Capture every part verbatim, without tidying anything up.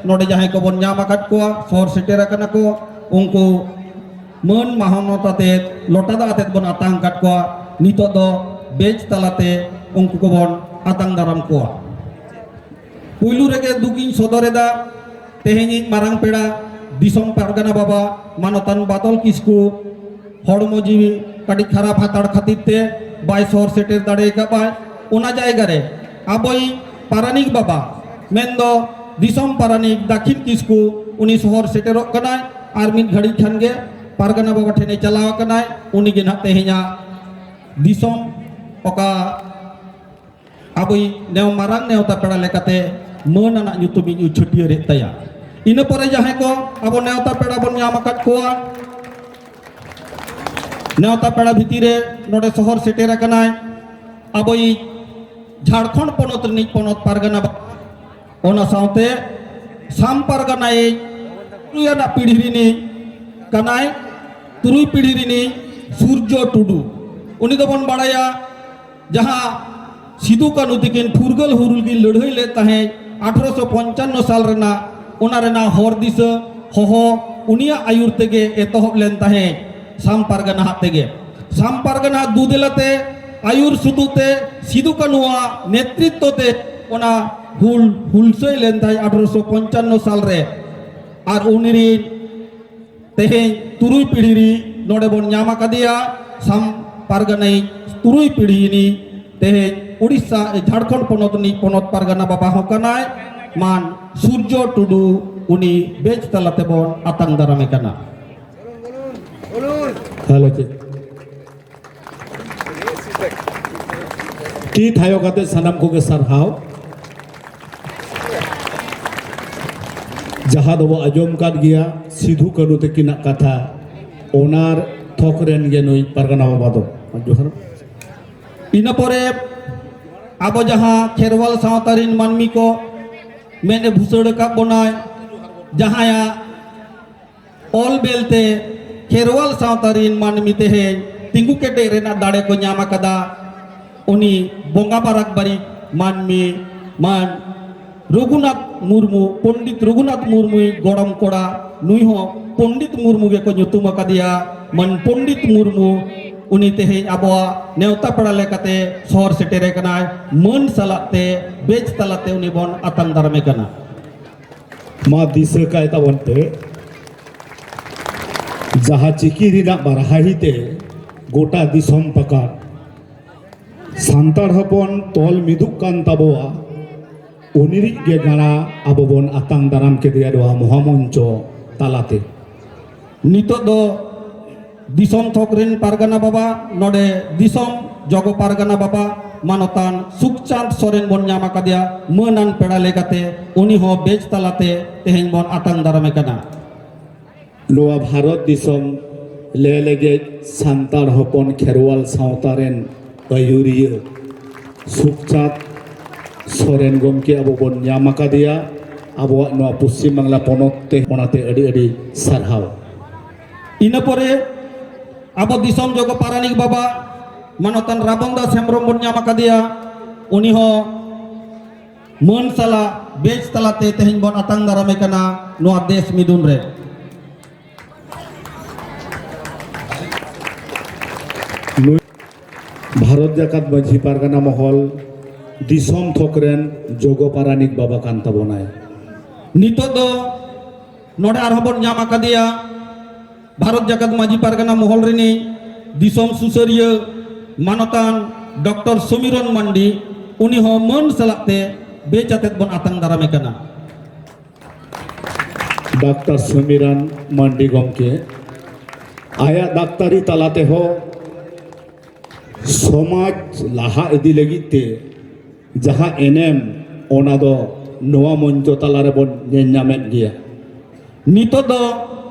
ᱱᱚᱰᱮ ᱡᱟᱦᱟᱸᱭ ᱠᱚᱵᱚᱱ ᱧᱟᱢ ᱟᱠᱟᱫ ᱠᱚᱣᱟ, ᱥᱚᱦᱚᱨ ᱥᱮᱴᱮᱨ ᱟᱠᱟᱱᱟ ᱠᱚ, ᱩᱱᱠᱩ ᱢᱟᱹᱱ ᱢᱟᱦᱚᱱᱚᱛ ᱟᱛᱮᱫ, ᱞᱚᱴᱟ ᱫᱟᱜ ᱟᱛᱮᱫ ᱵᱚᱱ ᱟᱛᱟᱝ ᱟᱠᱟᱫ ᱠᱚᱣᱟ᱾ ᱱᱤᱛᱚᱜ ᱫᱚ ᱵᱮᱡᱽ ᱛᱟᱞᱟᱛᱮ ᱩᱱᱠᱩ ᱠᱚᱵᱚᱱ ᱟᱛᱟᱝ ᱫᱟᱨᱟᱢ ᱠᱚᱣᱟ᱾ ᱯᱩᱭᱞᱩ ᱨᱮᱜᱮ ᱫᱩᱠ ᱤᱧ ᱥᱚᱫᱚᱨ ᱮᱫᱟ, ᱛᱮᱦᱮᱧᱤᱡ ᱢᱟᱨᱟᱝ ᱯᱮᱲᱟ ᱫᱤᱥᱚᱢ ᱯᱟᱨᱜᱟᱱᱟ ᱵᱟᱵᱟ ᱢᱟᱱᱚᱛᱟᱱ ᱵᱟᱫᱚᱞ ᱠᱤᱥᱠᱩ ᱦᱚᱲᱢᱚ ᱡᱤᱣᱤ ᱠᱟᱹᱴᱤᱡ ᱠᱷᱟᱨᱟᱯ ᱦᱟᱛᱟᱲ ᱠᱷᱟᱹᱛᱤᱨ ᱛᱮ ᱵᱟᱭ ᱥᱚᱦᱚᱨ ᱥᱮᱴᱮᱨ ᱫᱟᱲᱮ ᱟᱠᱟᱫ ᱟᱭ᱾ ᱚᱱᱟ ᱡᱟᱭᱜᱟ ᱨᱮ ᱟᱵᱚᱭᱤᱡ ᱯᱟᱨᱟᱱᱤᱠ ᱵᱟᱵᱟ, ᱢᱮᱱᱫᱚ ᱫᱤᱥᱚᱢ ᱯᱟᱨᱟᱱᱤᱠ ᱫᱟᱹᱠᱷᱤᱱ ᱠᱤᱥᱠᱩ, ᱩᱱᱤ ᱥᱚᱦᱚᱨ ᱥᱮᱴᱮᱨᱚᱜ ᱠᱟᱱᱟᱭ᱾ ᱟᱨ ᱢᱤᱫ ᱜᱷᱟᱹᱲᱤᱡ ᱠᱷᱟᱱ ᱜᱮ ᱯᱟᱨᱜᱟᱱᱟ ᱵᱟᱵᱟ ᱴᱷᱮᱱᱮ ᱪᱟᱞᱟᱣ ᱟᱠᱟᱱᱟᱭ᱾ ᱩᱱᱤ ᱜᱮ ᱱᱟᱦᱟᱜ ᱛᱮᱦᱮᱧᱟᱜ ᱫᱤᱥᱚᱢ ᱚᱠᱟ ᱟᱵᱚᱭᱤᱡ ᱱᱮᱣ ᱢᱟᱨᱟᱝ ᱱᱮᱣᱛᱟ ᱯᱮᱲᱟ ᱞᱮᱠᱟᱛᱮ ᱢᱟᱹᱱ ᱟᱱᱟᱜ ᱧᱩᱛᱩᱢᱤᱧ ᱩᱪᱷᱟᱹᱴᱭᱟᱹᱨᱮᱫ ᱛᱟᱭᱟ᱾ ᱤᱱᱟᱹ ᱯᱚᱨᱮ ᱡᱟᱦᱟᱸᱭ ᱠᱚ ᱟᱵᱚ ᱱᱮᱣᱛᱟ ᱯᱮᱲᱟ ᱵᱚᱱ ᱧᱟᱢ ᱟᱠᱟᱫ ᱠᱚᱣᱟ, ᱱᱮᱣᱛᱟ ᱯᱮᱲᱟ ᱵᱷᱤᱛᱤᱨ ᱨᱮ ᱱᱚᱰᱮ ᱥᱚᱦᱚᱨ ᱥᱮᱴᱮᱨ ᱟᱠᱟᱱᱟᱭ ᱟᱵᱚᱭᱤᱡ ᱡᱷᱟᱲᱠᱷᱚᱸᱰ ᱯᱚᱱᱚᱛ ᱨᱤᱱᱤᱡ ᱯᱚᱱᱚᱛ ᱯᱟᱨᱜᱟᱱᱟ ᱵᱟᱵᱟ, ᱚᱱᱟ ᱥᱟᱶᱛᱮ ᱥᱟᱢ ᱯᱟᱨᱜᱟᱱᱟᱭᱤᱡ ᱛᱩᱨᱩᱭ ᱟᱱᱟᱜ ᱯᱤᱲᱦᱤ ᱨᱤᱱᱤᱡ ᱠᱟᱱᱟᱭ, ᱛᱩᱨᱩᱭ ᱯᱤᱲᱦᱤ ᱨᱤᱱᱤᱡ ᱥᱩᱨᱡᱚ ᱴᱩᱰᱩ᱾ ᱩᱱᱤ ᱫᱚᱵᱚᱱ ᱵᱟᱲᱟᱭᱟ ᱡᱟᱦᱟᱸ ᱥᱤᱫᱩ ᱠᱟᱹᱱᱦᱩ ᱛᱤᱠᱤᱱ ᱯᱷᱩᱨᱜᱟᱹᱞ ᱦᱩᱞ ᱠᱤᱱ ᱞᱟᱹᱲᱦᱟᱹᱭ ᱞᱮᱫ ᱛᱟᱦᱮᱸᱫ ᱟᱴᱷᱨᱚᱥᱚ ᱯᱚᱧᱪᱟᱱᱱᱚ ᱥᱟᱞ ᱨᱮᱱᱟᱜ, ᱚᱱᱟ ᱨᱮᱱᱟᱜ ᱦᱚᱨ ᱫᱤᱥᱟᱹ ᱦᱚᱦᱚ ᱩᱱᱤᱭᱟᱜ ᱟᱹᱭᱩᱨ ᱛᱮᱜᱮ ᱮᱛᱚᱦᱚᱵ ᱞᱮᱱ ᱛᱟᱦᱮᱸᱫ ᱥᱟᱢ ᱯᱟᱨᱜᱟᱱᱟ ᱦᱟᱜ ᱛᱮᱜᱮ᱾ ᱥᱟᱢ ᱯᱟᱨᱜᱟᱱᱟ ᱫᱩᱫᱮᱞᱟ ᱛᱮ, ᱟᱹᱭᱩᱨ ᱥᱩᱛᱩᱜ ᱛᱮ, ᱥᱤᱫᱩ ᱠᱟᱹᱱᱦᱩᱣᱟᱜ ᱱᱮᱛᱨᱤᱛᱛᱚ ᱛᱮ ᱚᱱᱟ ᱦᱩᱞ ᱦᱩᱞᱥᱟᱹᱭ ᱞᱮᱱ ᱛᱟᱦᱮᱸᱫ ᱟᱴᱷᱨᱚᱥᱚ ᱯᱚᱧᱪᱟᱱᱱᱚ ᱥᱟᱞ ᱨᱮ᱾ ᱟᱨ ᱩᱱᱤ ᱨᱤᱱ ᱛᱮᱦᱮᱧ ᱛᱩᱨᱩᱭ ᱯᱤᱲᱦᱤ ᱨᱤᱱ ᱱᱚᱰᱮ ᱵᱚᱱ ᱧᱟᱢ ᱟᱠᱟᱫᱮᱭᱟ, ᱥᱟᱢ ᱯᱟᱨᱜᱟᱱᱟᱭᱤᱡ ᱛᱩᱨᱩᱭ ᱯᱤᱲᱦᱤ ᱨᱤᱱᱤᱡ ᱛᱮᱦᱮᱧ ᱩᱲᱤᱥᱥᱟ, ᱡᱷᱟᱲᱠᱷᱚᱸᱰ ᱯᱚᱱᱚᱛ ᱨᱤᱱᱤᱡ ᱯᱚᱱᱚᱛ ᱯᱟᱨᱜᱟᱱᱟ ᱵᱟᱵᱟ ᱦᱚᱸ ᱠᱟᱱᱟᱭ, ᱢᱟᱱ ᱥᱩᱨᱡᱚ ᱴᱩᱰᱩ, ᱩᱱᱤ ᱵᱮᱡᱽ ᱛᱟᱞᱟ ᱛᱮᱵᱚᱱ ᱟᱛᱟᱝ ᱫᱟᱨᱟᱢᱮ ᱠᱟᱱᱟ᱾ ᱦᱮᱞᱳ, ᱪᱮᱫ? ᱛᱤ ᱛᱷᱟᱭᱚ ᱠᱟᱛᱮ ᱥᱟᱱᱟᱢ ᱠᱚᱜᱮ ᱥᱟᱨᱦᱟᱣ᱾ ᱡᱟᱦᱟᱸ ᱫᱚᱵᱚ ᱟᱸᱡᱚᱢ ᱠᱟᱫ ᱜᱮᱭᱟ, ᱥᱤᱫᱷᱩ ᱠᱟᱹᱱᱦᱩ ᱛᱟᱹᱠᱤᱱᱟᱜ ᱠᱟᱛᱷᱟ, ᱚᱱᱟ ᱛᱷᱚᱠ ᱨᱮᱱ ᱜᱮ ᱱᱩᱭ ᱯᱟᱨᱜᱟᱱᱟ ᱵᱟᱵᱟ ᱫᱚ᱾ ᱡᱚᱦᱟᱨ᱾ ᱤᱱᱟᱹ ᱯᱚᱨᱮ ᱟᱵᱚ ᱡᱟᱦᱟᱸ ᱠᱷᱮᱨᱣᱟᱞ ᱥᱟᱶᱛᱟ ᱨᱤᱱ ᱢᱟᱹᱱᱢᱤ ᱠᱚ ᱢᱮᱫ ᱮ ᱵᱷᱩᱥᱟᱹᱲ ᱟᱠᱟᱫ ᱵᱚᱱᱟᱭ, ᱡᱟᱦᱟᱸᱭᱟᱜ ᱚᱞ ᱵᱮᱞ ᱛᱮ ᱠᱷᱮᱨᱣᱟᱞ ᱥᱟᱶᱛᱟ ᱨᱤᱱ ᱢᱟᱹᱱᱢᱤ ᱛᱮᱦᱮᱧ ᱛᱤᱸᱜᱩ ᱠᱮᱴᱮᱡ ᱨᱮᱱᱟᱜ ᱫᱟᱲᱮ ᱠᱚ ᱧᱟᱢ ᱟᱠᱟᱫᱟ, ᱩᱱᱤ ᱵᱚᱸᱜᱟ ᱵᱟᱨᱟᱠ ᱵᱟᱹᱨᱤᱠ ᱢᱟᱹᱱᱢᱤ ᱢᱟᱱ ᱨᱚᱜᱷᱩᱱᱟᱛᱷ ᱢᱩᱨᱢᱩ, ᱯᱚᱱᱰᱤᱛ ᱨᱚᱜᱷᱩᱱᱟᱛᱷ ᱢᱩᱨᱢᱩᱭ ᱜᱚᱲᱚᱢ ᱠᱚᱲᱟ, ᱱᱩᱭ ᱦᱚᱸ ᱯᱚᱱᱰᱤᱛ ᱢᱩᱨᱢᱩ ᱜᱮᱠᱚ ᱧᱩᱛᱩᱢ ᱟᱠᱟᱫᱮᱭᱟ᱾ ᱢᱟᱱ ᱯᱚᱱᱰᱤᱛ ᱢᱩᱨᱢᱩ ᱩᱱᱤ ᱛᱮᱦᱮᱧ ᱟᱵᱚᱣᱟᱜ ᱱᱮᱣᱛᱟ ᱯᱮᱲᱟ ᱞᱮᱠᱟᱛᱮ ᱥᱚᱦᱚᱨ ᱥᱮᱴᱮᱨ ᱟᱠᱟᱱᱟᱭ᱾ ᱢᱟᱹᱱ ᱥᱟᱞᱟᱜ ᱛᱮ, ᱵᱮᱡᱽ ᱛᱟᱞᱟᱛᱮ ᱩᱱᱤ ᱵᱚᱱ ᱟᱛᱟᱝ ᱫᱟᱨᱟᱢᱮ ᱠᱟᱱᱟ᱾ ᱢᱟ ᱫᱤᱥᱟᱹ ᱠᱟᱭ ᱛᱟᱵᱚᱱ ᱯᱮ, ᱡᱟᱦᱟᱸ ᱪᱤᱠᱤ ᱨᱮᱱᱟᱜ ᱵᱟᱨᱦᱟᱦᱤ ᱛᱮ ᱜᱚᱴᱟ ᱫᱤᱥᱚᱢ ᱯᱟᱠᱟᱲ ᱥᱟᱱᱛᱟᱲ ᱦᱚᱯᱚᱱ ᱛᱚᱞ ᱢᱤᱫᱩᱜ ᱠᱟᱱ ᱛᱟᱵᱚᱣᱟ, ᱩᱱᱤᱨᱤᱡ ᱜᱮ ᱜᱟᱬᱟ ᱟᱵᱚ ᱵᱚᱱ ᱟᱛᱟᱝ ᱫᱟᱨᱟᱢ ᱠᱮᱫᱮᱭᱟ ᱱᱚᱣᱟ ᱢᱚᱦᱟᱢᱚᱧᱪᱚ ᱛᱟᱞᱟᱛᱮ᱾ ᱱᱤᱛᱚᱜ ᱫᱚ ᱫᱤᱥᱚᱢ ᱛᱷᱚᱠ ᱨᱮᱱ ᱯᱟᱨᱜᱟᱱᱟ ᱵᱟᱵᱟ, ᱱᱚᱰᱮ ᱫᱤᱥᱚᱢ ᱡᱚᱜᱚ ᱯᱟᱨᱜᱟᱱᱟ ᱵᱟᱵᱟ ᱢᱟᱱᱚᱛᱟᱱ ᱥᱩᱠᱪᱟᱸᱫᱽ ᱥᱚᱨᱮᱱ ᱵᱚᱱ ᱧᱟᱢ ᱟᱠᱟᱫᱮᱭᱟ ᱢᱟᱹᱱᱟᱱ ᱯᱮᱲᱟ ᱞᱮᱠᱟᱛᱮ, ᱩᱱᱤ ᱦᱚᱸ ᱵᱮᱡᱽ ᱛᱟᱞᱟᱛᱮ ᱛᱮᱦᱮᱧ ᱵᱚᱱ ᱟᱛᱟᱝ ᱫᱟᱨᱟᱢᱮ ᱠᱟᱱᱟ᱾ ᱱᱚᱣᱟ ᱵᱷᱟᱨᱚᱛ ᱫᱤᱥᱚᱢ ᱞᱮ ᱞᱮᱜᱮᱡ ᱥᱟᱱᱛᱟᱲ ᱦᱚᱯᱚᱱ ᱠᱷᱮᱨᱣᱟᱞ ᱥᱟᱶᱛᱟ ᱨᱮᱱ ᱟᱹᱭᱩᱨᱤᱭᱟᱹ ᱥᱩᱠᱪᱟᱸᱫᱽ ᱥᱚᱨᱮᱱ ᱜᱚᱢᱠᱮ ᱟᱵᱚ ᱵᱚᱱ ᱧᱟᱢ ᱟᱠᱟᱫᱮᱭᱟ ᱟᱵᱚᱣᱟᱜ ᱱᱚᱣᱟ ᱯᱚᱥᱪᱤᱢ ᱵᱟᱝᱞᱟ ᱯᱚᱱᱚᱛ ᱛᱮ, ᱚᱱᱟᱛᱮ ᱟᱹᱰᱤ ᱟᱹᱰᱤ ᱥᱟᱨᱦᱟᱣ᱾ ᱤᱱᱟᱹ ᱯᱚᱨᱮ ᱟᱵᱚ ᱫᱤᱥᱚᱢ ᱡᱚᱜᱚ ᱯᱟᱨᱟᱱᱤᱠ ᱵᱟᱵᱟ ᱢᱟᱱᱚᱛᱟᱱ ᱨᱟᱵᱚᱱ ᱫᱟᱥ ᱦᱮᱢᱵᱨᱚᱢ ᱵᱚᱱ ᱧᱟᱢ ᱟᱠᱟᱫᱮᱭᱟ, ᱩᱱᱤ ᱦᱚᱸ ᱢᱟᱹᱱ ᱥᱟᱞᱟᱜ ᱵᱮᱡᱽ ᱛᱟᱞᱟᱛᱮ ᱛᱮᱦᱮᱧ ᱵᱚᱱ ᱟᱛᱟᱝ ᱫᱟᱨᱟᱢᱮ ᱠᱟᱱᱟ ᱱᱚᱣᱟ ᱫᱮᱥ ᱢᱤᱫᱩᱱ ᱨᱮ᱾ ᱱᱩᱭ ᱵᱷᱟᱨᱚᱛ ᱡᱟᱠᱟᱛ ᱢᱟᱹᱡᱷᱤ ᱯᱟᱨᱜᱟᱱᱟ ᱢᱚᱦᱚᱞ ᱫᱤᱥᱚᱢ ᱛᱷᱚᱠ ᱨᱮᱱ ᱡᱚᱜᱚ ᱯᱟᱨᱟᱱᱤᱠ ᱵᱟᱵᱟ ᱠᱟᱱ ᱛᱟᱵᱚᱱᱟᱭ᱾ ᱱᱤᱛᱚᱜ ᱫᱚ ᱱᱚᱰᱮ ᱟᱨᱦᱚᱸ ᱵᱚᱱ ᱧᱟᱢ ᱟᱠᱟᱫᱮᱭᱟ ᱵᱷᱟᱨᱚᱛ ᱡᱟᱠᱟᱛ ᱢᱟᱹᱡᱷᱤ ᱯᱟᱨᱜᱟᱱᱟ ᱢᱚᱦᱚᱞ ᱨᱤᱱᱤᱡ ᱫᱤᱥᱚᱢ ᱥᱩᱥᱟᱹᱨᱤᱭᱟᱹ ᱢᱟᱱᱚᱛᱟᱱ ᱰᱚᱠᱴᱚᱨ ᱥᱚᱢᱤᱨᱚᱱ ᱢᱟᱱᱰᱤ, ᱩᱱᱤ ᱦᱚᱸ ᱢᱟᱹᱱ ᱥᱟᱞᱟᱜ ᱛᱮ ᱵᱮᱡᱽ ᱟᱛᱮᱫ ᱵᱚᱱ ᱟᱛᱟᱝ ᱫᱟᱨᱟᱢᱮ ᱠᱟᱱᱟ᱾ ᱰᱟᱠᱛᱟᱨ ᱥᱚᱢᱤᱨᱚᱱ ᱢᱟᱱᱰᱤ ᱜᱚᱢᱠᱮ ᱟᱭᱟᱜ ᱰᱟᱠᱛᱟᱨᱤ ᱛᱟᱞᱟ ᱛᱮᱦᱚᱸ ᱥᱚᱢᱟᱡᱽ ᱞᱟᱦᱟ ᱤᱫᱤ ᱞᱟᱹᱜᱤᱫ ᱛᱮ ᱡᱟᱦᱟᱸ ᱮᱱᱮᱢ, ᱚᱱᱟ ᱫᱚ ᱱᱚᱣᱟ ᱢᱚᱧᱪᱚ ᱛᱟᱞᱟ ᱨᱮᱵᱚᱱ ᱧᱮᱞ ᱧᱟᱢᱮᱫ ᱜᱮᱭᱟ᱾ ᱱᱤᱛᱚᱜ ᱫᱚ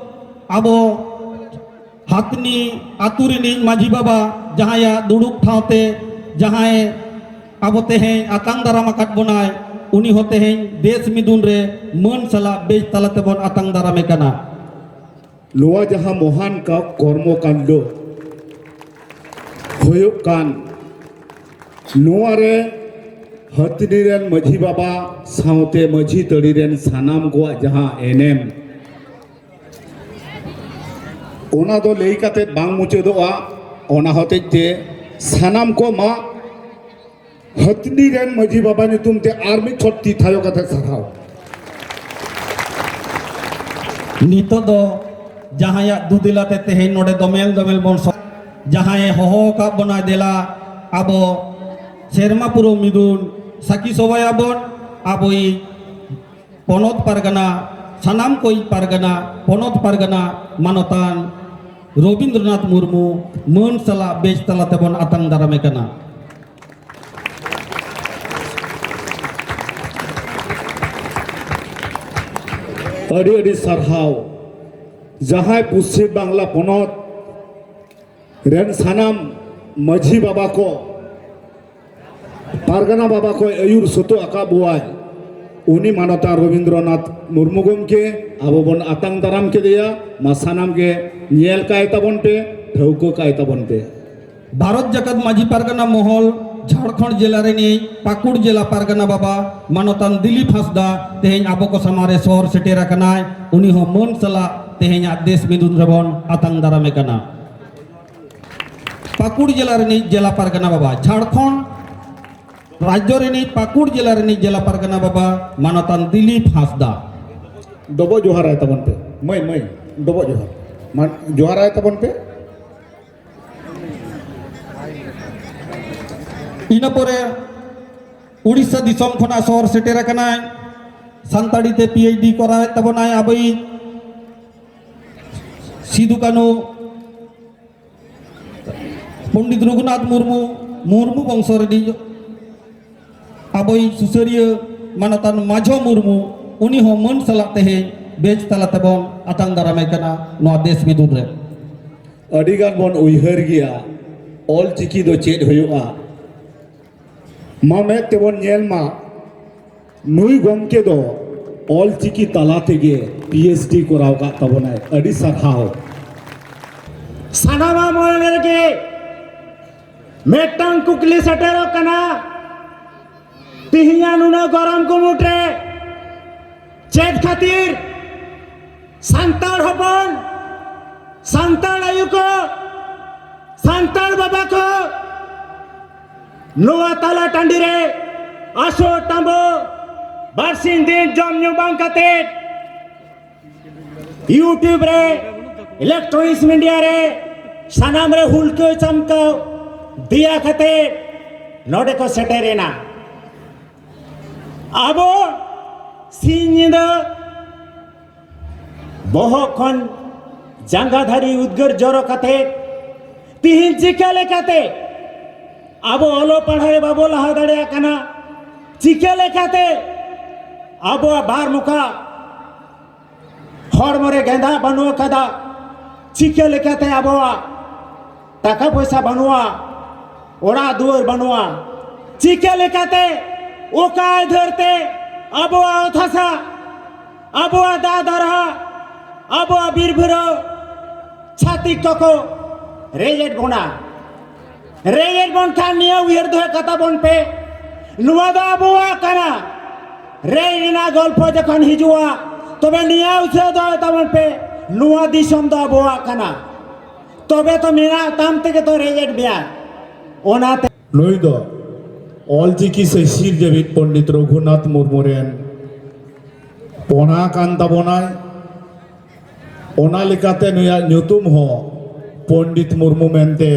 ᱟᱵᱚ ᱦᱟᱛᱱᱤ ᱟᱹᱛᱩ ᱨᱤᱱᱤᱡ ᱢᱟᱹᱡᱷᱤ ᱵᱟᱵᱟ, ᱡᱟᱦᱟᱸᱭᱟᱜ ᱫᱩᱲᱩᱵ ᱴᱷᱟᱶ ᱛᱮ ᱡᱟᱦᱟᱸᱭ ᱟᱵᱚ ᱛᱮᱦᱮᱧ ᱟᱛᱟᱝ ᱫᱟᱨᱟᱢ ᱟᱠᱟᱫ ᱵᱚᱱᱟᱭ, ᱩᱱᱤ ᱦᱚᱸ ᱛᱮᱦᱮᱧ ᱫᱮᱥ ᱢᱤᱫᱩᱱ ᱨᱮ ᱢᱟᱹᱱ ᱥᱟᱞᱟᱜ ᱵᱮᱡᱽ ᱛᱟᱞᱟ ᱛᱮᱵᱚᱱ ᱟᱛᱟᱝ ᱫᱟᱨᱟᱢᱮ ᱠᱟᱱᱟ᱾ ᱱᱚᱣᱟ ᱡᱟᱦᱟᱸ ᱢᱚᱦᱟᱱ ᱠᱟ-, ᱠᱚᱨᱢᱚ ᱠᱟᱱᱰᱚ ᱦᱩᱭᱩᱜ ᱠᱟᱱ, ᱱᱚᱣᱟ ᱨᱮ ᱦᱟᱹᱛᱱᱤ ᱨᱮᱱ ᱢᱟᱹᱡᱷᱤ ᱵᱟᱵᱟ ᱥᱟᱶᱛᱮ ᱢᱟᱹᱡᱷᱤ ᱛᱟᱹᱲᱤ ᱨᱮᱱ ᱥᱟᱱᱟᱢ ᱠᱚᱣᱟᱜ ᱡᱟᱦᱟᱸ ᱮᱱᱮᱢ, ᱚᱱᱟ ᱫᱚ ᱞᱟᱹᱭ ᱠᱟᱛᱮ ᱵᱟᱝ ᱢᱩᱪᱟᱹᱫᱚᱜᱼᱟ᱾ ᱚᱱᱟ ᱦᱚᱛᱮᱡ ᱛᱮ ᱥᱟᱱᱟᱢ ᱠᱚ ᱢᱟ ᱦᱟᱹᱛᱱᱤ ᱨᱮᱱ ᱢᱟᱹᱡᱷᱤ ᱵᱟᱵᱟ ᱧᱩᱛᱩᱢ ᱛᱮ ᱟᱨ ᱢᱤᱫ ᱪᱷᱚᱴ ᱛᱤ ᱛᱷᱟᱭᱚ ᱠᱟᱛᱮ ᱥᱟᱨᱦᱟᱣ᱾ ᱱᱤᱛᱚᱜ ᱫᱚ ᱡᱟᱦᱟᱸᱭᱟᱜ ᱫᱩᱫᱤᱞᱟᱛᱮ ᱛᱮᱦᱮᱧ ᱱᱚᱰᱮ ᱫᱚᱢᱮᱞ ᱫᱚᱢᱮᱞ ᱵᱚᱱ ᱥᱚ-, ᱡᱟᱦᱟᱸᱭᱮ ᱦᱚᱦᱚ ᱟᱠᱟᱫ ᱵᱚᱱᱟ, ᱫᱮᱞᱟ ᱟᱵᱚ ᱥᱮᱨᱢᱟ ᱯᱩᱨᱟᱹᱣ ᱢᱤᱫᱩᱱ ᱥᱟᱹᱠᱷᱤ ᱥᱚᱵᱷᱟᱭᱟᱵᱚᱱ, ᱟᱵᱚᱭᱤᱡ ᱯᱚᱱᱚᱛ ᱯᱟᱨᱜᱟᱱᱟ, ᱥᱟᱱᱟᱢ ᱠᱚᱭᱤᱡ ᱯᱟᱨᱜᱟᱱᱟ, ᱯᱚᱱᱚᱛ ᱯᱟᱨᱜᱟᱱᱟ ᱢᱟᱱᱚᱛᱟᱱ ᱨᱚᱵᱤᱱᱫᱨᱚᱱᱟᱛᱷ ᱢᱩᱨᱢᱩ ᱢᱟᱹᱱ ᱥᱟᱞᱟᱜ ᱵᱮᱡᱽ ᱛᱟᱞᱟ ᱛᱮᱵᱚᱱ ᱟᱛᱟᱝ ᱫᱟᱨᱟᱢᱮ ᱠᱟᱱᱟ᱾ ᱟᱹᱰᱤ ᱟᱹᱰᱤ ᱥᱟᱨᱦᱟᱣ᱾ ᱡᱟᱦᱟᱸᱭ ᱯᱚᱥᱪᱤᱢ ᱵᱟᱝᱞᱟ ᱯᱚᱱᱚᱛ ᱨᱮᱱ ᱥᱟᱱᱟᱢ ᱢᱟᱹᱡᱷᱤ ᱵᱟᱵᱟ ᱠᱚ, ᱯᱟᱨᱜᱟᱱᱟ ᱵᱟᱵᱟ ᱠᱚᱭ ᱟᱹᱭᱩᱨ ᱥᱚᱛᱚ ᱟᱠᱟᱫ ᱵᱚᱣᱟᱭ, ᱩᱱᱤ ᱢᱟᱱᱚᱛᱟᱱ ᱨᱚᱵᱤᱱᱫᱨᱚᱱᱟᱛᱷ ᱢᱩᱨᱢᱩ ᱜᱚᱢᱠᱮ ᱟᱵᱚ ᱵᱚᱱ ᱟᱛᱟᱝ ᱫᱟᱨᱟᱢ ᱠᱮᱫᱮᱭᱟ᱾ ᱢᱟ ᱥᱟᱱᱟᱢ ᱜᱮ ᱧᱮᱞ ᱠᱟᱭ ᱛᱟᱵᱚᱱ ᱯᱮ, ᱴᱷᱟᱹᱣᱠᱟᱹ ᱠᱟᱭ ᱛᱟᱵᱚᱱ ᱯᱮ᱾ ᱵᱷᱟᱨᱚᱛ ᱡᱟᱠᱟᱛ ᱢᱟᱹᱡᱷᱤ ᱯᱟᱨᱜᱟᱱᱟ ᱢᱚᱦᱚᱞ, ᱡᱷᱟᱲᱠᱷᱚᱸᱰ ᱡᱮᱞᱟ ᱨᱤᱱᱤᱡ ᱯᱟᱹᱠᱩᱲ ᱡᱮᱞᱟ ᱯᱟᱨᱜᱟᱱᱟ ᱵᱟᱵᱟ ᱢᱟᱱᱚᱛᱟᱱ ᱫᱤᱞᱤᱯ ᱦᱟᱸᱥᱫᱟ ᱛᱮᱦᱮᱧ ᱟᱵᱚ ᱠᱚ ᱥᱟᱢᱟᱝ ᱨᱮ ᱥᱚᱦᱚᱨ ᱥᱮᱴᱮᱨ ᱟᱠᱟᱱᱟᱭ᱾ ᱩᱱᱤ ᱦᱚᱸ ᱢᱟᱹᱱ ᱥᱟᱞᱟᱜ ᱛᱮᱦᱮᱧᱟᱜ ᱫᱮᱥ ᱢᱤᱫᱩᱱ ᱨᱮᱵᱚᱱ ᱟᱛᱟᱝ ᱫᱟᱨᱟᱢᱮ ᱠᱟᱱᱟ᱾ ᱯᱟᱹᱠᱩᱲ ᱡᱮᱞᱟ ᱨᱤᱱᱤᱡ ᱡᱮᱞᱟ ᱯᱟᱨᱜᱟᱱᱟ ᱵᱟᱵᱟ, ᱡᱷᱟᱲᱠᱷᱚᱸᱰ ᱨᱟᱡᱽᱡᱚ ᱨᱤᱱᱤᱡ, ᱯᱟᱹᱠᱩᱲ ᱡᱮᱞᱟ ᱨᱤᱱᱤᱡ ᱡᱮᱞᱟ ᱯᱟᱨᱜᱟᱱᱟ ᱵᱟᱵᱟ ᱢᱟᱱᱚᱛᱟᱱ ᱫᱤᱞᱤᱯ ᱦᱟᱸᱥᱫᱟ᱾ ᱰᱚᱵᱚᱜ ᱡᱚᱦᱟᱨᱟᱭ ᱛᱟᱵᱚᱱ ᱯᱮ, ᱢᱟᱹᱭ, ᱢᱟᱹᱭ, ᱰᱚᱵᱚᱜ ᱡᱚᱦᱟᱨ᱾ ᱢᱟ, ᱡᱚᱦᱟᱨᱟᱭ ᱛᱟᱵᱚᱱ ᱯᱮ᱾ ᱤᱱᱟᱹ ᱯᱚᱨᱮ ᱩᱲᱤᱥᱥᱟ ᱫᱤᱥᱚᱢ ᱠᱷᱚᱱᱟᱜ ᱥᱚᱦᱚᱨ ᱥᱮᱴᱮᱨ ᱟᱠᱟᱱᱟᱭ, ᱥᱟᱱᱛᱟᱲᱤ ᱛᱮ ᱯᱤ ᱮᱭᱤᱪ ᱰᱤ ᱠᱚᱨᱟᱣᱮᱫ ᱛᱟᱵᱚᱱᱟᱭ ᱟᱵᱚᱭᱤᱡ ᱥᱤᱫᱩ ᱠᱟᱹᱱᱦᱩ, ᱯᱚᱱᱰᱤᱛ ᱨᱚᱜᱷᱩᱱᱟᱛᱷ ᱢᱩᱨᱢᱩ, ᱢᱩᱨᱢᱩ ᱵᱚᱝᱥᱚ ᱨᱤᱱᱤᱡ ᱟᱵᱚᱭᱤᱡ ᱥᱩᱥᱟᱹᱨᱤᱭᱟᱹ ᱢᱟᱱᱚᱛᱟᱱ ᱢᱟᱡᱷᱚ ᱢᱩᱨᱢᱩ, ᱩᱱᱤ ᱦᱚᱸ ᱢᱟᱹᱱ ᱥᱟᱞᱟᱜ ᱛᱮᱦᱮᱧ ᱵᱮᱡᱽ ᱛᱟᱞᱟ ᱛᱮᱵᱚᱱ ᱟᱛᱟᱝ ᱫᱟᱨᱟᱢᱮ ᱠᱟᱱᱟ ᱱᱚᱣᱟ ᱫᱮᱥ ᱢᱤᱫᱩᱱ ᱨᱮ᱾ ᱟᱹᱰᱤ ᱜᱟᱱ ᱵᱚᱱ ᱩᱭᱦᱟᱹᱨ ᱜᱮᱭᱟ, ᱚᱞ ᱪᱤᱠᱤ ᱫᱚ ᱪᱮᱫ ᱦᱩᱭᱩᱜᱼᱟ? ᱢᱟ ᱢᱮᱫ ᱛᱮᱵᱚᱱ ᱧᱮᱞ ᱢᱟ, ᱱᱩᱭ ᱜᱚᱢᱠᱮ ᱫᱚ ᱚᱞ ᱪᱤᱠᱤ ᱛᱟᱞᱟ ᱛᱮᱜᱮ ᱯᱤ ᱮᱭᱤᱪ ᱰᱤ ᱠᱚᱨᱟᱣ ᱠᱟᱫ ᱛᱟᱵᱚᱱᱟᱭ᱾ ᱟᱹᱰᱤ ᱥᱟᱨᱦᱟᱣ᱾ ᱥᱟᱱᱟᱢᱟᱜ ᱢᱚᱱᱮ ᱨᱮᱜᱮ ᱢᱤᱫᱴᱟᱝ ᱠᱩᱠᱞᱤ ᱥᱮᱴᱮᱨᱚᱜ ᱠᱟᱱᱟ, ᱛᱤᱦᱤᱧᱟᱜ ᱱᱩᱱᱟᱹᱜ ᱜᱚᱨᱚᱢ ᱜᱩᱢᱩᱴ ᱨᱮ ᱪᱮᱫ ᱠᱷᱟᱹᱛᱤᱨ ᱥᱟᱱᱛᱟᱲ ᱦᱚᱯᱚᱱ, ᱥᱟᱱᱛᱟᱲ ᱟᱭᱳ ᱠᱚ, ᱥᱟᱱᱛᱟᱲ ᱵᱟᱵᱟ ᱠᱚ ᱱᱚᱣᱟ ᱛᱟᱞᱟ ᱴᱟᱺᱰᱤ ᱨᱮ ᱟᱥᱚ ᱛᱟᱢᱵᱚ ᱵᱟᱨᱥᱤᱧ ᱫᱤᱱ ᱡᱚᱢ ᱧᱩ ᱵᱟᱝ ᱠᱟᱛᱮ YouTube ᱨᱮ, electronics media ᱨᱮ, ᱥᱟᱱᱟᱢ ᱨᱮ ᱦᱩᱞᱠᱟᱹ ᱪᱟᱢᱠᱟᱣ ᱫᱮᱭᱟ ᱠᱟᱛᱮ ᱱᱚᱰᱮ ᱠᱚ ᱥᱮᱴᱮᱨᱮᱱᱟ᱾ ᱟᱵᱚ ᱥᱤᱧ ᱧᱤᱫᱟᱹ ᱵᱚᱦᱚᱜ ᱠᱷᱚᱱ ᱡᱟᱸᱜᱟ ᱫᱷᱟᱹᱨᱤᱡ ᱩᱫᱽᱜᱟᱹᱨ ᱡᱚᱨᱚ ᱠᱟᱛᱮ ᱛᱤᱦᱤᱧ ᱪᱤᱠᱟᱹ ᱞᱮᱠᱟᱛᱮ ᱟᱵᱚ ᱚᱞᱚᱜ ᱯᱟᱲᱦᱟᱣ ᱨᱮ ᱵᱟᱵᱚ ᱞᱟᱦᱟ ᱫᱟᱲᱮᱭᱟᱜ ᱠᱟᱱᱟ? ᱪᱤᱠᱟᱹ ᱞᱮᱠᱟᱛᱮ ᱟᱵᱚᱣᱟᱜ ᱵᱟᱨ ᱢᱚᱠᱟ ᱦᱚᱲᱢᱚ ᱨᱮ ᱜᱮᱸᱫᱟᱜ ᱵᱟᱹᱱᱩᱜ ᱟᱠᱟᱫᱟ? ᱪᱤᱠᱟᱹ ᱞᱮᱠᱟᱛᱮ ᱟᱵᱚᱣᱟᱜ ᱴᱟᱠᱟ ᱯᱚᱭᱥᱟ ᱵᱟᱹᱱᱩᱜᱼᱟ, ᱚᱲᱟᱜ ᱫᱩᱣᱟᱹᱨ ᱵᱟᱹᱱᱩᱜᱼᱟ? ᱪᱤᱠᱟᱹ ᱞᱮᱠᱟᱛᱮ ᱚᱠᱟ ᱟᱹᱭᱫᱟᱹᱨ ᱛᱮ ᱟᱵᱚᱣᱟᱜ ᱚᱛ ᱦᱟᱥᱟ, ᱟᱵᱚᱣᱟᱜ ᱫᱟᱜ ᱫᱟᱨᱦᱟ, ᱟᱵᱚᱣᱟᱜ ᱵᱤᱨ ᱵᱩᱨᱩ ᱪᱷᱟᱹᱛᱤᱠ ᱠᱚᱠᱚ ᱨᱮᱡᱮᱫ ᱵᱚᱱᱟ? ᱨᱮᱡᱮᱫ ᱵᱚᱱ ᱠᱷᱟᱱ ᱱᱤᱭᱟᱹ ᱩᱭᱦᱟᱹᱨ ᱫᱚᱦᱚ ᱠᱟᱛᱟ ᱵᱚᱱ ᱯᱮ, ᱱᱚᱣᱟ ᱫᱚ ᱟᱵᱚᱣᱟᱜ ᱠᱟᱱᱟ᱾ ᱨᱮᱡ ᱨᱮᱱᱟᱜ ᱜᱚᱞᱯᱚ ᱡᱚᱠᱷᱚᱱ ᱦᱤᱡᱩᱜᱼᱟ, ᱛᱚᱵᱮ ᱱᱤᱭᱟᱹ ᱩᱭᱦᱟᱹᱨ ᱫᱚᱦᱚ ᱛᱟᱵᱚᱱ ᱯᱮ, ᱱᱚᱣᱟ ᱫᱤᱥᱚᱢ ᱫᱚ ᱟᱵᱚᱣᱟᱜ ᱠᱟᱱᱟ᱾ ᱛᱚᱵᱮ ᱛᱚ ᱢᱮᱱᱟᱜ ᱛᱟᱢ ᱛᱮᱜᱮ ᱛᱚ ᱨᱮᱡᱮᱫ ᱢᱮᱭᱟ᱾ ᱚᱱᱟᱛᱮ ᱱᱩᱭ ᱫᱚ ᱚᱞᱪᱤᱠᱤ ᱥᱤᱥᱤᱨᱡᱟᱹᱣᱤᱡ ᱯᱚᱱᱰᱤᱛ ᱨᱚᱜᱷᱩᱱᱟᱛᱷ ᱢᱩᱨᱢᱩ ᱨᱮᱱ ᱯᱚᱱᱟ ᱠᱟᱱ ᱛᱟᱵᱚᱱᱟᱭ᱾ ᱚᱱᱟ ᱞᱮᱠᱟᱛᱮ ᱱᱩᱭᱟᱜ ᱧᱩᱛᱩᱢ ᱦᱚᱸ ᱯᱚᱱᱰᱤᱛ ᱢᱩᱨᱢᱩ ᱢᱮᱱᱛᱮ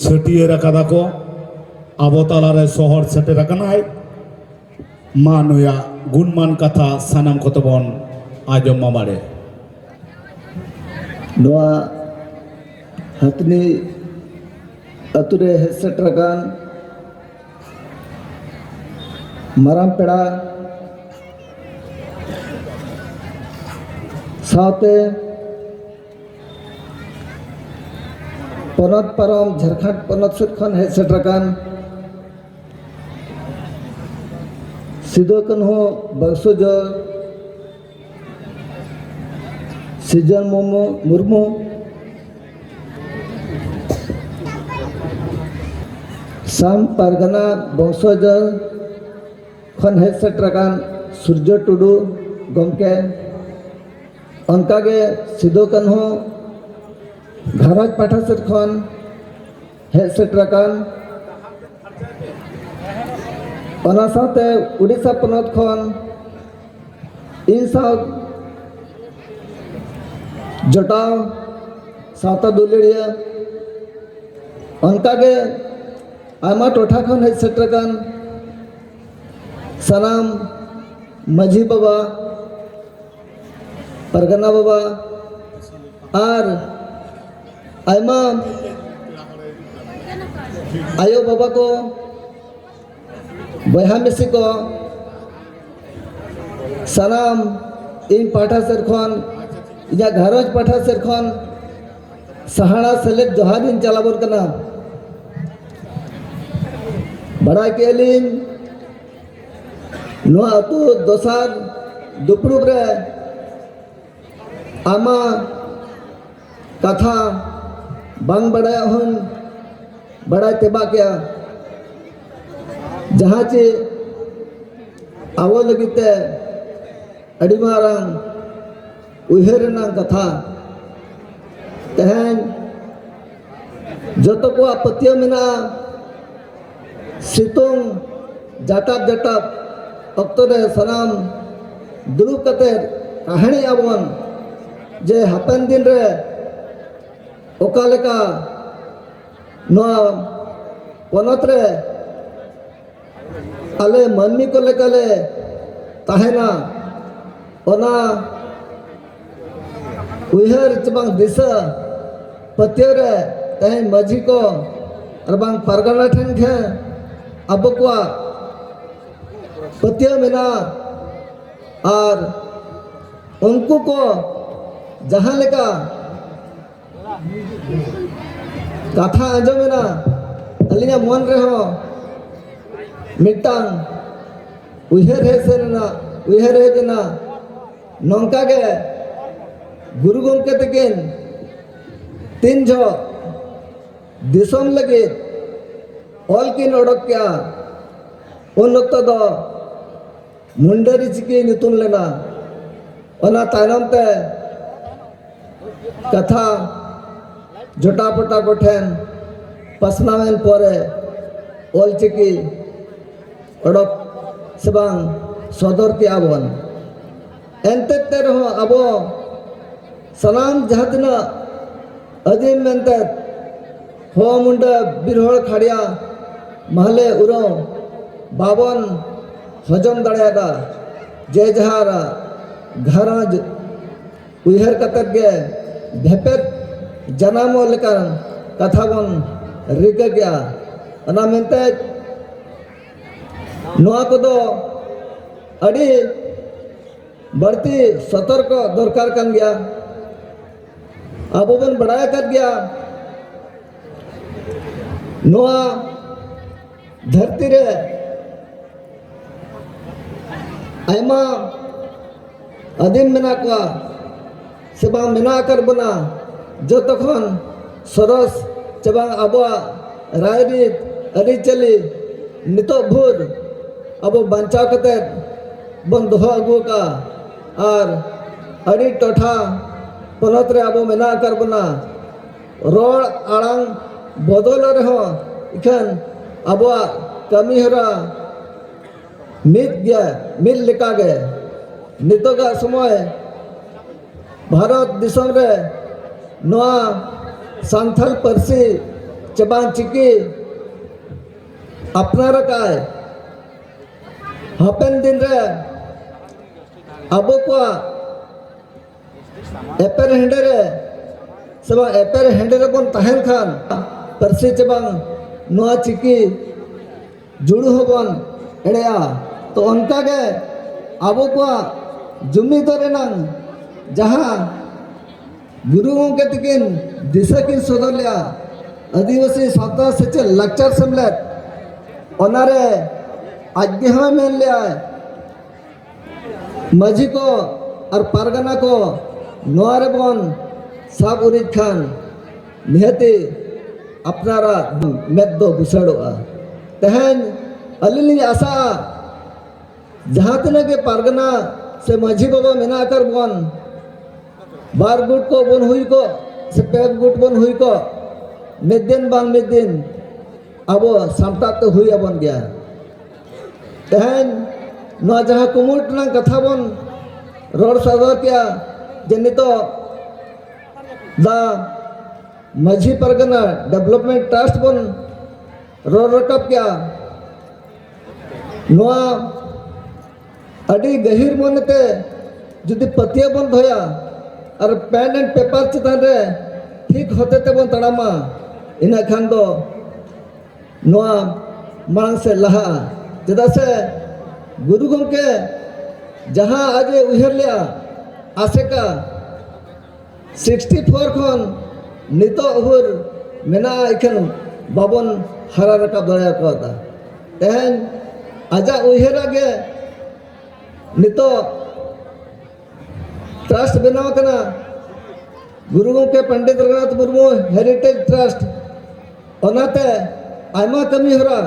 ᱪᱷᱟᱹᱴᱭᱟᱹᱨ ᱟᱠᱟᱫᱟ ᱠᱚ᱾ ᱟᱵᱚ ᱛᱟᱞᱟᱨᱮ ᱥᱚᱦᱚᱨ ᱥᱮᱴᱮᱨ ᱟᱠᱟᱱᱟᱭ᱾ ᱢᱟ ᱱᱩᱭᱟᱜ ᱜᱩᱱᱢᱟᱱ ᱠᱟᱛᱷᱟ ᱥᱟᱱᱟᱢ ᱠᱚᱛᱮ ᱵᱚᱱ ᱟᱸᱡᱚᱢ ᱢᱟ ᱵᱟᱲᱮ᱾ ᱱᱚᱣᱟ ᱦᱟᱹᱛᱱᱤ ᱟᱹᱛᱩ ᱨᱮ ᱦᱮᱡ ᱥᱮᱴᱮᱨ ᱟᱠᱟᱱ ᱢᱟᱨᱟᱝ ᱯᱮᱲᱟ ᱥᱟᱶᱛᱮ ᱯᱚᱱᱚᱛ ᱯᱟᱨᱚᱢ ᱡᱷᱟᱲᱠᱷᱚᱸᱰ ᱯᱚᱱᱚᱛ ᱥᱮᱫ ᱠᱷᱚᱱ ᱦᱮᱡ ᱥᱮᱴᱮᱨ ᱟᱠᱟᱱ ᱥᱤᱫᱩ ᱠᱟᱹᱱᱦᱩ ᱵᱚᱝᱥᱚᱡᱚ ᱥᱤᱨᱡᱚᱱ ᱢᱩᱨᱢᱩ, ᱢᱩᱨᱢᱩ, ᱥᱟᱢ ᱯᱟᱨᱜᱟᱱᱟ ᱵᱚᱝᱥᱚᱡᱚ ᱠᱷᱚᱱ ᱦᱮᱡ ᱥᱮᱴᱮᱨ ᱟᱠᱟᱱ ᱥᱩᱨᱡᱚ ᱴᱩᱰᱩ ᱜᱚᱢᱠᱮ, ᱚᱱᱠᱟᱜᱮ ᱥᱤᱫᱩ ᱠᱟᱹᱱᱦᱩ ᱜᱷᱟᱨᱚᱸᱡᱽ ᱯᱟᱦᱴᱟ ᱥᱮᱫ ᱠᱷᱚᱱ ᱦᱮᱡ ᱥᱮᱴᱮᱨ ᱟᱠᱟᱱ, ᱚᱱᱟ ᱥᱟᱶᱛᱮ ᱩᱰᱤᱥᱟ ᱯᱚᱱᱚᱛ ᱠᱷᱚᱱ ᱤᱧ ᱥᱟᱶ ᱡᱚᱴᱟᱣ ᱥᱟᱶᱛᱟ ᱫᱩᱞᱟᱹᱲᱤᱭᱟᱹ, ᱚᱱᱠᱟᱜᱮ ᱟᱭᱢᱟ ᱴᱚᱴᱷᱟ ᱠᱷᱚᱱ ᱦᱮᱡ ᱥᱮᱴᱮᱨ ᱟᱠᱟᱱ ᱥᱟᱱᱟᱢ ᱢᱟᱹᱡᱷᱤ ᱵᱟᱵᱟ, ᱯᱟᱨᱜᱟᱱᱟ ᱵᱟᱵᱟ ᱟᱨ ᱟᱭᱢᱟ ᱟᱭᱳ ᱵᱟᱵᱟ ᱠᱚ, ᱵᱚᱭᱦᱟ ᱢᱤᱥᱤ ᱠᱚ, ᱥᱟᱱᱟᱢ ᱤᱧ ᱯᱟᱦᱴᱟ ᱥᱮᱫ ᱠᱷᱚᱱ, ᱤᱧᱟᱹᱜ ᱜᱷᱟᱨᱚᱸᱡᱽ ᱯᱟᱦᱴᱟ ᱥᱮᱫ ᱠᱷᱚᱱ ᱥᱟᱦᱟᱲᱟ ᱥᱮᱞᱮᱫ ᱡᱚᱦᱟᱨ ᱤᱧ ᱪᱟᱞ ᱟᱵᱚᱱ ᱠᱟᱱᱟ᱾ ᱵᱟᱲᱟᱭ ᱠᱮᱜᱼᱟ ᱞᱤᱧ, ᱱᱚᱣᱟ ᱟᱹᱛᱩ ᱫᱚᱥᱟᱨ ᱫᱩᱯᱲᱩᱵ ᱨᱮ ᱟᱢᱟᱜ ᱠᱟᱛᱷᱟ ᱵᱟᱝ ᱵᱟᱲᱟᱭᱟᱜ ᱦᱚᱸᱧ ᱵᱟᱲᱟᱭ ᱛᱮᱵᱟᱜ ᱠᱮᱜᱼᱟ, ᱡᱟᱦᱟᱸ ᱪᱮ ᱟᱵᱚ ᱞᱟᱹᱜᱤᱫ ᱛᱮ ᱟᱹᱰᱤ ᱢᱟᱨᱟᱝ ᱩᱭᱦᱟᱹᱨ ᱨᱮᱱᱟᱜ ᱠᱟᱛᱷᱟ᱾ ᱛᱮᱦᱮᱧ ᱡᱚᱛᱚ ᱠᱚᱣᱟᱜ ᱯᱟᱹᱛᱭᱟᱹᱣ ᱢᱮᱱᱟᱜᱼᱟ, ᱥᱤᱛᱩᱝ ᱡᱟᱴᱟᱵ ᱡᱟᱴᱟᱵ ᱚᱠᱛᱚ ᱨᱮ ᱥᱟᱱᱟᱢ ᱫᱩᱲᱩᱵ ᱠᱟᱛᱮ ᱠᱟᱹᱦᱱᱤ ᱟᱵᱚᱱ ᱡᱮ ᱦᱟᱯᱮᱱ ᱫᱤᱱ ᱨᱮ ᱚᱠᱟ ᱞᱮᱠᱟ ᱱᱚᱣᱟ ᱯᱚᱱᱚᱛ ᱨᱮ ᱟᱞᱮ ᱢᱟᱹᱱᱢᱤ ᱠᱚ ᱞᱮᱠᱟᱞᱮ ᱛᱟᱦᱮᱱᱟ, ᱚᱱᱟ ᱩᱭᱦᱟᱹᱨ ᱪᱮ ᱵᱟᱝ ᱫᱤᱥᱟᱹ ᱯᱟᱹᱛᱭᱟᱹᱣ ᱨᱮ ᱛᱮᱦᱮᱧ ᱢᱟᱹᱡᱷᱤ ᱠᱚ ᱟᱨ ᱵᱟᱝ ᱯᱟᱨᱜᱟᱱᱟ ᱴᱷᱮᱱ ᱜᱮ ᱟᱵᱚ ᱠᱚᱣᱟᱜ ᱯᱟᱹᱛᱭᱟᱹᱣ ᱢᱮᱱᱟᱜᱼᱟ᱾ ᱟᱨ ᱩᱱᱠᱩ ᱠᱚ ᱡᱟᱦᱟᱸ ᱞᱮᱠᱟ ᱠᱟᱛᱷᱟ ᱟᱸᱡᱚᱢ ᱮᱱᱟ, ᱟᱹᱞᱤᱧᱟᱜ ᱢᱚᱱ ᱨᱮᱦᱚᱸ ᱢᱤᱫᱴᱟᱝ ᱩᱭᱦᱟᱹᱨ ᱦᱮᱡ ᱥᱮᱱ ᱮᱱᱟ, ᱩᱭᱦᱟᱹᱨ ᱦᱮᱡ ᱮᱱᱟ, ᱱᱚᱝᱠᱟ ᱜᱮ ᱜᱩᱨᱩ ᱜᱚᱢᱠᱮ ᱛᱟᱹᱠᱤᱱ ᱛᱤᱱ ᱡᱚᱦᱚᱜ ᱫᱤᱥᱚᱢ ᱞᱟᱹᱜᱤᱫ ᱚᱞ ᱠᱤᱱ ᱚᱰᱚᱠ ᱠᱮᱜᱼᱟ, ᱩᱱ ᱚᱠᱛᱚ ᱫᱚ ᱢᱩᱱᱰᱟᱹᱨᱤ ᱪᱤᱠᱤ ᱧᱩᱛᱩᱢ ᱞᱮᱱᱟ᱾ ᱚᱱᱟ ᱛᱟᱭᱱᱚᱢ ᱛᱮ ᱠᱟᱛᱷᱟ ᱡᱚᱴᱟᱯᱚᱴᱟ ᱠᱚᱴᱷᱮᱱ ᱯᱟᱥᱱᱟᱣᱮᱱ ᱯᱚᱨᱮ ᱚᱞ ᱪᱤᱠᱤ ᱚᱰᱚᱠ ᱥᱮ ᱵᱟᱝ ᱥᱚᱫᱚᱨ ᱠᱮᱜᱼᱟ ᱵᱚᱱ᱾ ᱮᱱᱛᱮᱫ ᱛᱮ ᱨᱮᱦᱚᱸ ᱟᱵᱚ ᱥᱟᱱᱟᱢ ᱡᱟᱦᱟᱸ ᱛᱤᱱᱟᱹᱜ ᱟᱹᱫᱤᱢ ᱢᱮᱱᱛᱮ ᱦᱚ ᱢᱩᱱᱰᱟᱹ ᱵᱤᱨ ᱦᱚᱲ ᱠᱷᱟᱲᱭᱟ ᱢᱟᱦᱞᱮ ᱩᱨᱟᱹᱣ ᱵᱟᱵᱚᱱ ᱦᱚᱡᱚᱢ ᱫᱟᱲᱮᱭᱟᱫᱟ᱾ ᱡᱮ ᱡᱟᱦᱟᱨ ᱜᱷᱟᱨᱚᱸᱡᱽ ᱩᱭᱦᱟᱹᱨ ᱠᱟᱛᱮᱫ ᱜᱮ ᱵᱷᱮᱯᱮᱫ ᱡᱟᱱᱟᱢᱚᱜ ᱞᱮᱠᱟᱱ ᱠᱟᱛᱷᱟ ᱵᱚᱱ ᱨᱤᱠᱟᱹ ᱠᱮᱜᱼᱟ᱾ ᱚᱱᱟ ᱢᱮᱱᱛᱮ ᱱᱚᱣᱟ ᱠᱚᱫᱚ ᱟᱹᱰᱤ ᱵᱟᱹᱲᱛᱤ ᱥᱚᱛᱚᱨᱠᱚ ᱫᱚᱨᱠᱟᱨ ᱠᱟᱱ ᱜᱮᱭᱟ᱾ ᱟᱵᱚ ᱵᱚᱱ ᱵᱟᱲᱟᱭ ᱟᱠᱟᱫ ᱜᱮᱭᱟ, ᱱᱚᱣᱟ ᱫᱷᱟᱹᱨᱛᱤ ᱨᱮ ᱟᱭᱢᱟ ᱟᱹᱫᱤᱢ ᱢᱮᱱᱟᱜ ᱠᱚᱣᱟ ᱥᱮ ᱵᱟᱝ ᱢᱮᱱᱟᱜ ᱟᱠᱟᱫ ᱵᱚᱱᱟ, ᱡᱚᱛᱚ ᱠᱷᱚᱱ ᱥᱚᱨᱚᱥ ᱪᱮ ᱵᱟᱝ ᱟᱵᱚᱣᱟᱜ ᱨᱟᱭᱨᱤᱛ ᱟᱹᱨᱤᱪᱟᱹᱞᱤ ᱱᱤᱛᱚᱜ ᱵᱷᱳᱨ ᱟᱵᱚ ᱵᱟᱧᱪᱟᱣ ᱠᱟᱛᱮᱫ ᱵᱚᱱ ᱫᱚᱦᱚ ᱟᱹᱜᱩ ᱟᱠᱟᱫᱼᱟ᱾ ᱟᱨ ᱟᱹᱰᱤ ᱴᱚᱴᱷᱟ ᱯᱚᱱᱚᱛ ᱨᱮ ᱟᱵᱚ ᱢᱮᱱᱟᱜ ᱟᱠᱟᱫ ᱵᱚᱱᱟ᱾ ᱨᱚᱲ ᱟᱲᱟᱝ ᱵᱚᱫᱚᱞᱚᱜ ᱨᱮᱦᱚᱸ ᱤᱠᱷᱟᱹᱱ ᱟᱵᱚᱣᱟᱜ ᱠᱟᱹᱢᱤ ᱦᱚᱨᱟ ᱢᱤᱫ ᱜᱮ, ᱢᱤᱫ ᱞᱮᱠᱟ ᱜᱮ᱾ ᱱᱤᱛᱚᱜᱟᱜ ᱥᱚᱢᱚᱭ ᱵᱷᱟᱨᱚᱛ ᱫᱤᱥᱚᱢ ᱨᱮ ᱱᱚᱣᱟ ᱥᱟᱱᱛᱟᱲ ᱯᱟᱹᱨᱥᱤ ᱪᱮ ᱵᱟᱝ ᱪᱤᱠᱤ ᱟᱯᱱᱟᱨ ᱟᱠᱟᱫ ᱟᱭ᱾ ᱦᱟᱯᱮᱱ ᱫᱤᱱ ᱨᱮ ᱟᱵᱚ ᱠᱚᱣᱟᱜ ᱮᱯᱮᱨ ᱦᱮᱸᱰᱮ ᱨᱮ ᱥᱮ ᱵᱟᱝ ᱮᱯᱮᱨ ᱦᱮᱸᱰᱮ ᱨᱮᱵᱚᱱ ᱛᱟᱦᱮᱱ ᱠᱷᱟᱱ ᱯᱟᱹᱨᱥᱤ ᱪᱮ ᱵᱟᱝ ᱱᱚᱣᱟ ᱪᱤᱠᱤ ᱡᱩᱲᱩ ᱦᱚᱸᱵᱚᱱ ᱮᱲᱮᱜᱼᱟ᱾ ᱛᱚ ᱚᱱᱠᱟᱜᱮ ᱟᱵᱚ ᱠᱚᱣᱟᱜ ᱡᱩᱢᱤᱫᱚᱜ ᱨᱮᱱᱟᱝ ᱡᱟᱦᱟᱸ ᱜᱩᱨᱩ ᱜᱚᱢᱠᱮ ᱛᱟᱹᱠᱤᱱ ᱫᱤᱥᱟᱹ ᱠᱤᱱ ᱥᱚᱫᱚᱨ ᱞᱮᱜᱼᱟ, ᱟᱹᱫᱤᱵᱟᱹᱥᱤ ᱥᱟᱶᱛᱟ ᱥᱮᱪᱮᱫ ᱞᱟᱠᱪᱟᱨ ᱥᱮᱢᱞᱮᱫ, ᱚᱱᱟᱨᱮ ᱟᱡ ᱜᱮ ᱦᱚᱸᱭ ᱢᱮᱱ ᱞᱮᱜᱼᱟᱭ, ᱢᱟᱹᱡᱷᱤ ᱠᱚ ᱟᱨ ᱯᱟᱨᱜᱟᱱᱟ ᱠᱚ ᱱᱚᱣᱟ ᱨᱮᱵᱚᱱ ᱥᱟᱵ ᱩᱨᱤᱡ ᱠᱷᱟᱱ ᱱᱤᱦᱟᱹᱛᱤ ᱟᱯᱱᱟᱨᱟᱜ ᱢᱮᱫ ᱫᱚ ᱵᱩᱥᱟᱹᱲᱚᱜᱼᱟ᱾ ᱛᱮᱦᱮᱧ ᱟᱹᱞᱤᱧ ᱞᱤᱧ ᱟᱥᱟᱜᱼᱟ, ᱡᱟᱦᱟᱸ ᱛᱤᱱᱟᱹᱜ ᱜᱮ ᱯᱟᱨᱜᱟᱱᱟ ᱥᱮ ᱢᱟᱹᱡᱷᱤ ᱵᱟᱵᱟ ᱢᱮᱱᱟᱜ ᱟᱠᱟᱫ ᱵᱚᱱ, ᱵᱟᱨ ᱜᱩᱴ ᱠᱚ ᱵᱚᱱ ᱦᱩᱭ ᱠᱚᱜ ᱥᱮ ᱯᱮ ᱜᱩᱴ ᱵᱚᱱ ᱦᱩᱭ ᱠᱚᱜ, ᱢᱤᱫ ᱫᱤᱱ ᱵᱟᱝ ᱢᱤᱫ ᱫᱤᱱ ᱟᱵᱚ ᱥᱟᱢᱴᱟᱣ ᱛᱮ ᱦᱩᱭ ᱟᱵᱚᱱ ᱜᱮᱭᱟ᱾ ᱛᱮᱦᱮᱧ ᱱᱚᱣᱟ ᱡᱟᱦᱟᱸ ᱠᱩᱢᱩᱴ ᱨᱮᱱᱟᱜ ᱠᱟᱛᱷᱟ ᱵᱚᱱ ᱨᱚᱲ ᱥᱚᱫᱚᱨ ᱠᱮᱜᱼᱟ, ᱡᱮ ᱱᱤᱛᱚᱜ ᱫᱟ ᱢᱟᱹᱡᱷᱤ ᱯᱟᱨᱜᱟᱱᱟ ᱰᱮᱵᱷᱞᱚᱯᱢᱮᱱᱴ ᱴᱨᱟᱥᱴ ᱵᱚᱱ ᱨᱚᱲ ᱨᱟᱠᱟᱵ ᱠᱮᱜᱼᱟ, ᱱᱚᱣᱟ ᱟᱹᱰᱤ ᱜᱟᱹᱦᱤᱨ ᱢᱚᱱᱮᱛᱮ ᱡᱩᱫᱤ ᱯᱟᱹᱛᱭᱟᱹᱣ ᱵᱚᱱ ᱫᱚᱦᱚᱭᱟ ᱟᱨ ᱯᱮᱱ ᱮᱱᱰ ᱯᱮᱯᱟᱨ ᱪᱮᱛᱟᱱ ᱨᱮ ᱴᱷᱤᱠ ᱦᱚᱛᱮ ᱛᱮᱵᱚᱱ ᱛᱟᱲᱟᱢᱟ, ᱤᱱᱟᱹ ᱠᱷᱟᱱ ᱫᱚ ᱱᱚᱣᱟ ᱢᱟᱲᱟᱝ ᱥᱮᱫ ᱞᱟᱦᱟᱜᱼᱟ᱾ ᱪᱮᱫᱟᱜ ᱥᱮ ᱜᱩᱨᱩ ᱜᱚᱢᱠᱮ ᱡᱟᱦᱟᱸ ᱟᱡ ᱮ ᱩᱭᱦᱟᱹᱨ ᱞᱮᱜᱼᱟ, ᱟᱥᱮᱠᱟ ᱥᱤᱠᱥᱴᱤ ᱯᱷᱳᱨ ᱠᱷᱚᱱ ᱱᱤᱛᱚᱜ ᱵᱷᱳᱨ ᱢᱮᱱᱟᱜᱼᱟ, ᱤᱠᱷᱟᱹᱱ ᱵᱟᱵᱚᱱ ᱦᱟᱨᱟ ᱨᱟᱠᱟᱵ ᱫᱟᱲᱮ ᱟᱠᱟᱣᱫᱟ᱾ ᱛᱮᱦᱮᱧ ᱟᱡᱟᱜ ᱩᱭᱦᱟᱹᱨᱟᱜ ᱜᱮ ᱱᱤᱛᱚᱜ ᱴᱨᱟᱥᱴ ᱵᱮᱱᱟᱣ ᱟᱠᱟᱱᱟ, ᱜᱩᱨᱩ ᱜᱚᱢᱠᱮ ᱯᱚᱱᱰᱤᱛ ᱨᱚᱜᱷᱩᱱᱟᱛᱷ ᱢᱩᱨᱢᱩ ᱦᱮᱨᱤᱴᱮᱡᱽ ᱴᱨᱟᱥᱴ᱾ ᱚᱱᱟᱛᱮ ᱟᱭᱢᱟ ᱠᱟᱹᱢᱤ ᱦᱚᱨᱟ,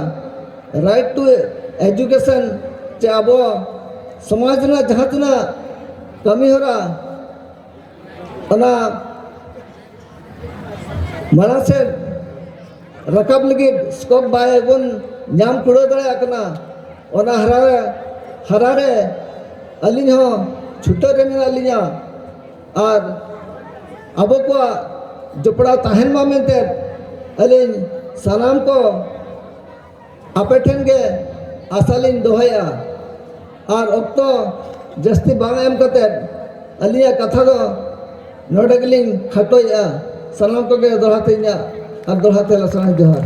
ᱨᱟᱭᱤᱴ ᱴᱩ ᱮᱡᱩᱠᱮᱥᱚᱱ, ᱪᱮ ᱟᱵᱚ ᱥᱚᱢᱟᱡᱽ ᱨᱮᱱᱟᱜ ᱡᱟᱦᱟᱸ ᱛᱤᱱᱟᱹᱜ ᱠᱟᱹᱢᱤ ᱦᱚᱨᱟ, ᱚᱱᱟ ᱢᱟᱲᱟᱝ ᱥᱮᱫ ᱨᱟᱠᱟᱵ ᱞᱟᱹᱜᱤᱫ ᱥᱠᱳᱯ ᱵᱟᱭ ᱵᱚᱱ ᱧᱟᱢ ᱠᱩᱲᱟᱹᱣ ᱫᱟᱲᱮᱭᱟᱜ ᱠᱟᱱᱟ᱾ ᱚᱱᱟ ᱦᱟᱨᱟ ᱨᱮ, ᱦᱟᱨᱟ ᱨᱮ ᱟᱹᱞᱤᱧ ᱦᱚᱸ ᱪᱷᱩᱴᱟᱹᱣ ᱨᱮ ᱢᱮᱱᱟᱜ ᱞᱤᱧᱟ᱾ ᱟᱨ ᱟᱵᱚ ᱠᱚᱣᱟᱜ ᱡᱚᱯᱲᱟᱣ ᱛᱟᱦᱮᱱ ᱢᱟ ᱢᱮᱱᱛᱮ ᱟᱹᱞᱤᱧ ᱥᱟᱱᱟᱢ ᱠᱚ ᱟᱯᱮ ᱴᱷᱮᱱ ᱜᱮ ᱟᱥᱟ ᱞᱤᱧ ᱫᱚᱦᱚᱭᱟ᱾ ᱟᱨ ᱚᱠᱛᱚ ᱡᱟᱹᱥᱛᱤ ᱵᱟᱝ ᱮᱢ ᱠᱟᱛᱮ ᱟᱹᱞᱤᱧᱟᱜ ᱠᱟᱛᱷᱟ ᱫᱚ ᱱᱚᱰᱮ ᱜᱮᱞᱤᱧ ᱠᱷᱟᱴᱚᱭᱮᱫᱼᱟ᱾ ᱥᱟᱱᱟᱢ ᱠᱚᱜᱮ ᱫᱚᱦᱲᱟ ᱛᱮ ᱤᱧᱟᱹᱜ ᱟᱨ ᱫᱚᱦᱲᱟ ᱛᱮ ᱞᱟᱥᱟᱲᱦᱮᱫ ᱡᱚᱦᱟᱨ᱾